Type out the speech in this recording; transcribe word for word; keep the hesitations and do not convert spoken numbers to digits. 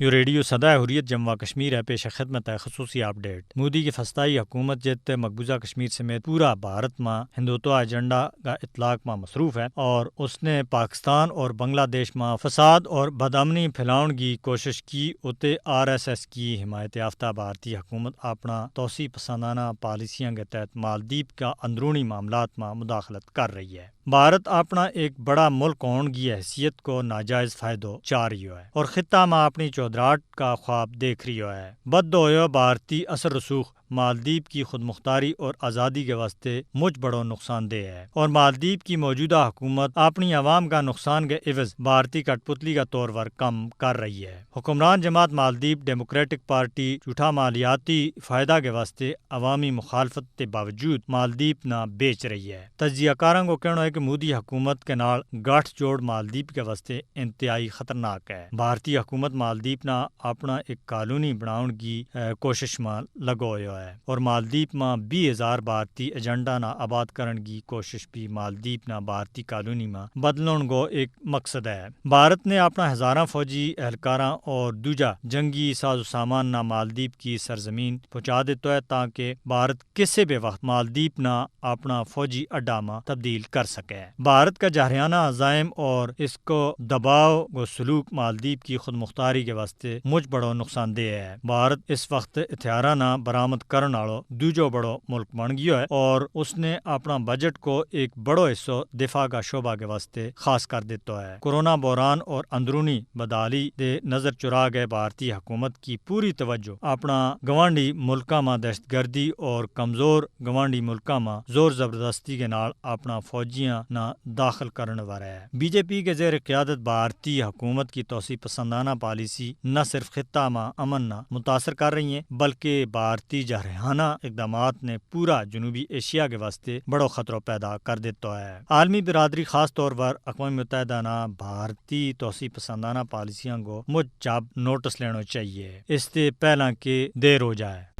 یوہ ریڈیو سدا حریت جموں و کشمیر ہے، پیش خدمت ہے خصوصی اپ ڈیٹ۔ مودی کی فسطائی حکومت جت مقبوضہ کشمیر سمیت پورا بھارت ما ہندوتوا ایجنڈا کا اطلاق ما مصروف ہے، اور اس نے پاکستان اور بنگلہ دیش ما فساد اور بدامنی پھیلاؤن کی کوشش کی اتے آر ایس ایس کی حمایت یافتہ بھارتی حکومت اپنا توسیع پسندانہ پالیسیاں کے تحت مالدیپ کا اندرونی معاملات ما مداخلت کر رہی ہے۔ بھارت اپنا ایک بڑا ملک ہون کی حیثیت کو ناجائز فائدو چاہ رہیو ہے اور خطہ ما اپنی چودھراہٹ کا خواب دیکھ رہیو ہے۔ بدھو ہویو بھارتی اثر رسوخ مالدیپ کی خودمختاری اور آزادی کے واسطے مچ بڑو نقصان دہ ہے اور مالدیپ کی موجودہ حکومت اپنی عوام کا نقصان کے عوض بھارتی کٹ پتلی کا طور پر کم کر رہی ہے۔ حکمران جماعت مالدیپ ڈیموکریٹک پارٹی جھوٹا مالیاتی فائدہ کے واسطے عوامی مخالفت کے باوجود مالدیپ نا بیچ رہی ہے۔ تجزیہ کاراں کو کہنو ہے کہ مودی حکومت کے نال گٹھ جوڑ مالدیپ کے واسطے انتہائی خطرناک ہے۔ بھارتی حکومت مالدیپ نا اپنا ایک کالونی بناؤن کی کوشش ما لگو ہویو ہے اور مالدیپ ما بیس ہزار بھارتی ایجنڈا نا آباد کرن کی کوشش بھی مالدیپ نا بھارتی کالونی ما بدلن کو ایک مقصد ہے۔ بھارت نے اپنا ہزاراں فوجی اہلکاراں اور دوجا جنگی ساز و سامان نا مالدیپ کی سرزمین پہنچا دیتو ہے تاکہ بھارت کسے بھی وقت مالدیپ نا اپنا فوجی اڈا ما تبدیل کر سکے۔ بھارت کا جہریانہ عزائم اور اس کو دباؤ کو سلوک مالدیپ کی خودمختاری کے واسطے مچ بڑو نقصان دہ ہے۔ بھارت اس وقت ہتھیاراں نا برآمد کرن آلو دوجو بڑو ملک بن گیو ہے اور اس نے اپنا بجٹ کو ایک بڑو حصو دفاع کا شعبہ کے واسطے خاص کر دیتو ہے۔ کورونا بحران اور اندرونی بدحالی دے نظر چرا گئے بھارتی حکومت کی پوری توجہ اپنا گوانڈی ملکاں ما دہشت گردی اور کمزور گوانڈی ملکاں ما زور زبردستی کے نال اپنا فوجیاں نا داخل کرن ورے ہے۔ بی جے پی کے زیر قیادت بھارتی حکومت کی توسیع پسندانہ پالیسی نہ صرف خطہ ما امن نا متاثر کر رہی ہیں بلکہ بھارتی جہریانہ اقدامات نے پورا جنوبی ایشیا کے واسطے بڑو خطرو پیدا کر دیتو ہے۔ عالمی برادری خاص طور پر اقوام متحدہ نا بھارتی توسیع پسندانہ پالیسیاں کو مچ جب نوٹس لینو چاہیے اس تے پہلاں کے دیر ہو جائے۔